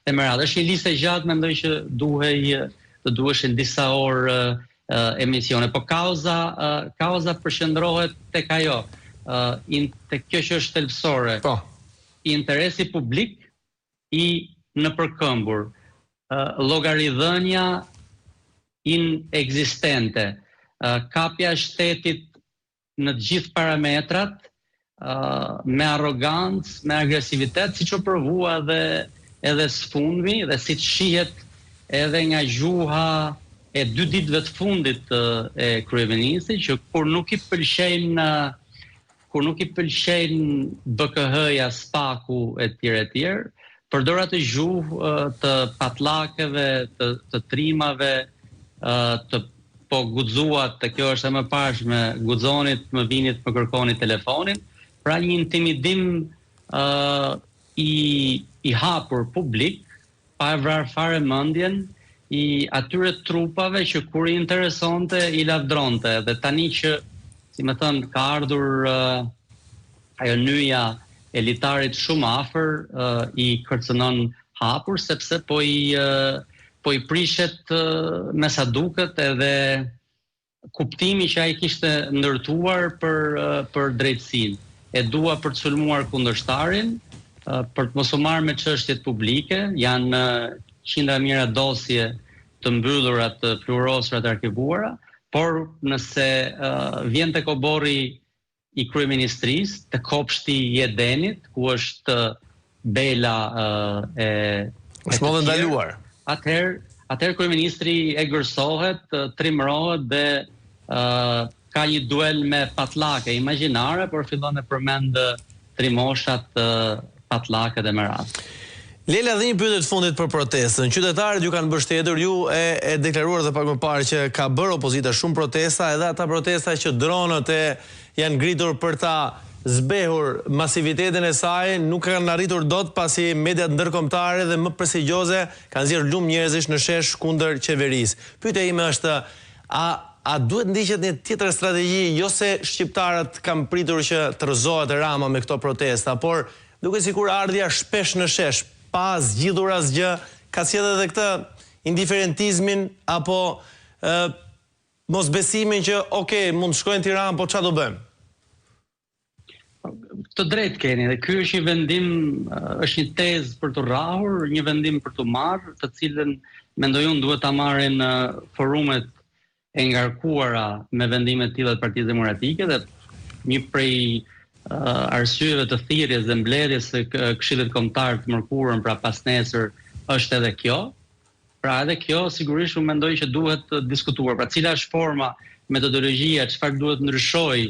e me radhë. Është një listë e gjatë, mendoj që duhej të duheshin disa orë emisione. Po kauza kauza përqendrohet tek ajo, tek kjo që është thelbësore. Po. Interesi publik i nëpërkëmbur, llogaridhënia inekzistente, kapja e shtetit në të gjithë parametrat, me arrogancë, me agresivitet, siç u provua edhe edhe së fundmi dhe siç shihet edhe nga gjuha e dy ditëve të fundit e kryeministrit që kur nuk i pëlqejnë kur nuk i pëlqejnë BKH-ja, SPAK-u etj etj, përdor atë gjuhë të patllakeve, të të trimave, të po guxuat, të kjo është e mëparshme, guxonit më vinit më kërkoni telefonin, pra një intimidim ë i i hapur publik, pa e vrarë fare mendjen i atyre trupave që kur i interesonte i lavdronte dhe tani që si me thënë ka ardhur uh, ajo nyja e litarit shumë afër uh, i kërcënon hapur sepse po i uh, po i prishet uh, me sa duket edhe kuptimi që ai kishte ndërtuar për për drejtësinë. E dua për të sulmuar kundërshtarin, për të mos u marrë me çështjet publike, janë qindra mijëra dosje të mbyllura, të pluhurosura, të arkivuara, por nëse vjen tek oborri i kryeministrisë, te kopshti i Edenit, ku është Bela e është mollë e ndaluar. Atëherë, atëherë kryeministri egërsohet, trimërohet dhe ë ka një duel me patllake imagjinare, por fillon e përmend trimoshat, patllaket e me radhë. Lela dhe një pyetje të fundit për protestën. Qytetarët ju kanë mbështetur, ju e e deklaruar dhe pak më parë që ka bërë opozita shumë protesta, edhe ata protesta që dronët e janë ngritur për ta zbehur masivitetin e saj, nuk kanë arritur dot pasi mediat ndërkombëtare dhe më prestigjioze kanë nxjerrë lumë njerëzish në shesh kundër qeverisë. Pyetja ime është a a duhet ndiqet një tjetër strategji, jo se shqiptarët kanë pritur që të rrëzohet Rama me këto protesta, por Duket sikur ardhja shpesh në shesh, pa zgjidhur asgjë, ka sjellë edhe këtë indiferentizmin apo ë mosbesimin që ok, mund të shkojnë në Tiranë, po ça do bëjmë? Të drejtë keni dhe ky është një vendim, është një tezë për t'u rrahur, një vendim për t'u marrë, të cilën mendoj unë duhet ta marrin forumet e ngarkuara me vendime të tilla të Partisë Demokratike dhe një prej uh, arsyeve të thirrjes dhe mbledhjes së Këshillit Kombëtar të mërkurën, pra pasnesër, është edhe kjo. Pra edhe kjo sigurisht unë mendoj që duhet diskutuar. Pra cila është forma, metodologjia, çfarë duhet ndryshojë?